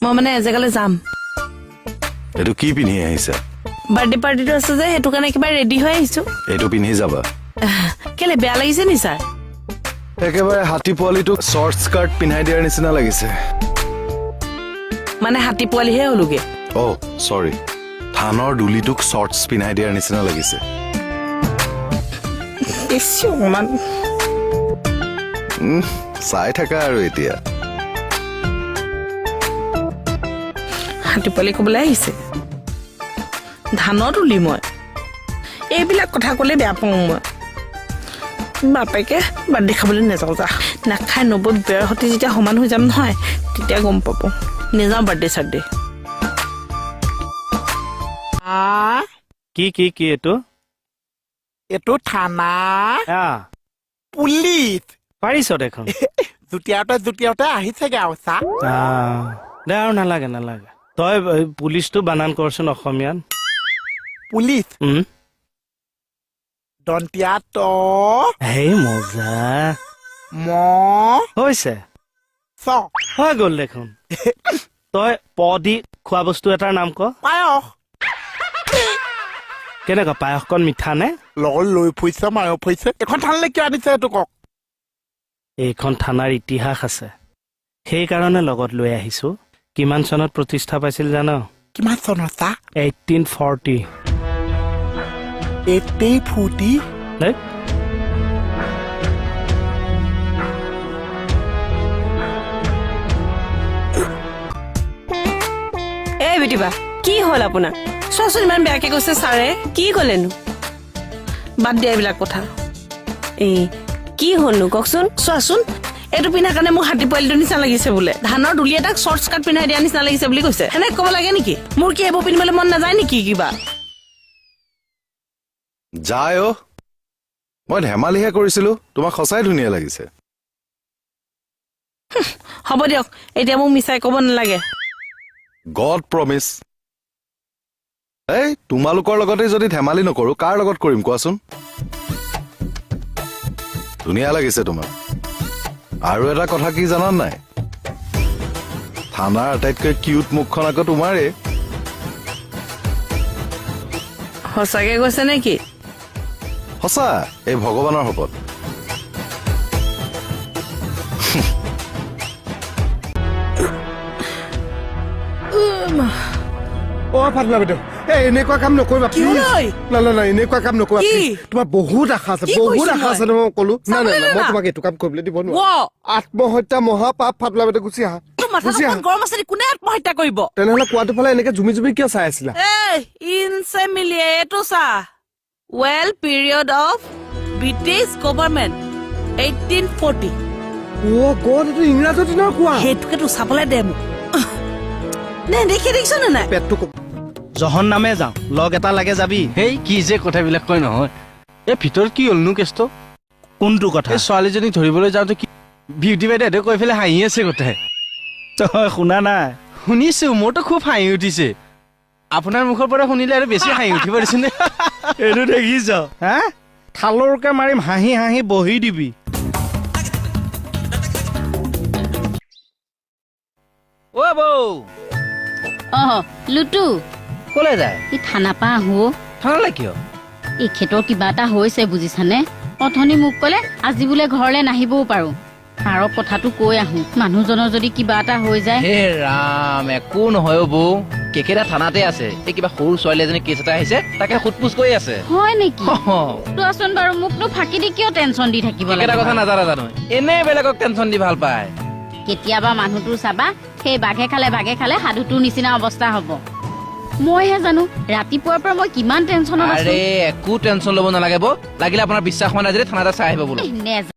মই মানে এজেগালৈ যাম। এইটো কি পিন্ধি আহিছা? বাৰ্থডে পাৰ্টিটো আছে যে, সেইটো কাৰণে কিবা ৰেডি হৈ আহিছো। এইটো পিন্ধি যাবা? কেলে, বেয়া লাগিছে নি ছাৰ? একেবাৰে হাতী পোৱালিটোক শ্বৰ্ট স্কাৰ্ট পিন্ধাই দিয়াৰ নিচিনা লাগিছে। মানে হাতী পোৱালিহে হলোগে? অ' চৰি, ধানৰ ডুলিটোক শ্বৰ্টছ পিন্ধাই দিয়াৰ নিচিনা লাগিছে। বেছি অকণমান। চাই থাকা আৰু এতিয়া। হাতী পোৱালি ক'বলৈ আহিছে, ধানৰ তুলি। মই এইবিলাক কথা ক'লে বেয়া পাওঁ। মই বাপেকে বাৰ্থডে খাবলৈ নাযাওঁ, যা। নাখাই নবৈ বেৰ সৈতে যেতিয়া সমান হৈ যাম নহয়, তেতিয়া গম পাব। নেযাওঁ বাৰ্থডে চাৰ্থডে। কি কি কি এইটো? এইটো থানা। পুলিচ। পাৰিছ দেখোন। জুতিয়াওতে জুতিয়াওতে আহিছেগে আৰু চা। দে আৰু, নালাগে নালাগে। তই এই পুলিচটো বানান কৰচোন অসমীয়াত। পুলিচ। দন্তীয়া ত। হেই, মজা। ম। হৈছে। চ। হৈ গ'ল দেখোন। তই প দি খোৱা বস্তু এটাৰ নাম ক। পায়স। কেনেকুৱা পায়সকণ, মিঠা নে? লগত লৈ ফুৰিছে, মাৰিব ফুৰিছে। এইখন থানালৈ কিয় আনিছে সেইটো কওক। এইখন থানাৰ ইতিহাস আছে, সেইকাৰণে লগত লৈ আহিছো। কিমান চনত প্ৰতিষ্ঠা পাইছিল জান? কিমান চনত চা? 1840। 1840? দেই। এই বিটিবা, কি হ'ল আপোনাৰ? চোৱাচোন, ইমান বেয়াকে কৈছে ছাৰে। কি ক'লেনো? বাদ দিয়া এইবিলাক কথা। এই কি হ'লনো কওকচোন। চোৱাচোন, এইটো পিন্ধাৰ কাৰণে মোক হাতী পোৱালিটোৰ নিচিনা লাগিছে বোলে। ধানৰ ডুলি এটাক শ্বৰ্ট স্কাৰ্ট পিন্ধাই দিয়া নিচিনা লাগিছে বুলি কৈছে। সেনেকে ক'ব লাগে নেকি? মোৰ কি এইবোৰ পিন্ধিবলৈ মন নাযায় নেকি কিবা? যায় অ', মই ধেমালিহে কৰিছিলো। তোমাক সঁচাই ধুনীয়া লাগিছে। হ'ব দিয়ক, এতিয়া মোক মিছাই ক'ব নালাগে। গড প্ৰমিছ, এই তোমালোকৰ লগতে যদি ধেমালি নকৰো, কাৰ লগত কৰিম কোৱাচোন? ধুনীয়া লাগিছে তোমাক। আৰু এটা কথা কি জানা নাই? থানাৰ আটাইতকৈ কিউট মুখখন আকৌ তোমাৰে। সঁচাকে কৈছে নেকি? সঁচা, এই ভগৱানৰ শপত। অ ফাটলা বাইদেউ, এই এনেকুৱা কাম নকৰিবা। কি হ'ল ঐ? প্লিজ, না না না, এনেকুৱা কাম নকৰিবা। কি? প্লিজ, তোমাৰ বহুত আশা আছে। কি বহুত কৈছো আশা মই? আছে নহয়, মই ক'লো। না না চাবলৈ না, মই না। তোমাক এইটো কাম কৰিবলৈ দিব নোৱাৰো। আত্মহত্যা মহাপাপ ফাটলা বাইদেউ, গুচি আহা। তোৰ মাথাটো গুচি আহা। অকণ গৰম আছে নেকি? কোনে আত্মহত্যা কৰিব? তেনেহ'লে কোৱাটো ফালে এনেকে জুমি জুমি কিয় চাই আছিলা? এই ইনচে মিলিয়ে এইটো চা, well period of British government 1840। O god, এইটো ইংৰাজৰ দিনৰ কোৱা। সেইটোকেতো চাবলৈ দে মোক। নে দেখি দেখিছ নে নাই? পেটটো জহন নামে যাওঁ, লগ এটা লাগে, যাবি? সেই কি যে কথাবিলাক কয় নহয়। এই ভিতৰত কি হ'লনো কেছটো? কোনটো কথা? এই ছোৱালীজনীক ধৰিবলৈ যাওঁতে কি বিউটি বাইদেউহঁতে কৈ পেলাই হাঁহি আছে গোটেই। তই শুনা নাই? শুনিছো, মোৰতো খুব হাঁহি উঠিছে। আপোনাৰ মুখৰ পৰা শুনিলে আৰু বেছি হাঁহি উঠিব দিছোন। এইটো দেখিছ হা, থালৰকে মাৰিম, হাঁহি হাঁহি বহি দিবি। অ বৌ। অ লুটু। ক'লে যায়? এই থানা পা আহো অ। থানালৈ কিয়? এই খেতৰ কিবা এটা হৈছে বুজিছানে? অথনি মোক ক'লে আজি বোলে ঘৰলে নাহিবও পাৰো। ছাৰক কথাটো কৈ আহো, মানুহজনৰ যদি কিবা এটা হৈ যায়। হে ৰাম, একো নহয় অ বৌ। কেকেদা থানাতে আছে। এই কিবা সৰু ছোৱালী এজনী কেছ এটা আহিছে, তাকে সোধ পোছ কৰি আছে। হয় নেকি? চোৱাচোন বাৰু, মোকনো ফাঁকি দি কিয় টেনচন দি থাকিব কেকেদা লাগে কথা বাৰু? নাজানা জানো, এনেই বেলেগক টেনচন দি ভাল পায়। কেতিয়াবা মানুহটোৰ চাবা, সেই বাঘে খালে বাঘে খালে সাধুটোৰ নিচিনা অৱস্থা হ'ব। মইহে জানো ৰাতিপুৱাৰ পৰা মই কিমান টেনচনত আছো। আৰে একো টেনচন ল'ব নালাগে বৌ। লাগিলে আপোনাৰ বিশ্বাস হোৱা নাই যদি থানাতে চাই আহিব বোলো। এই, নেজা।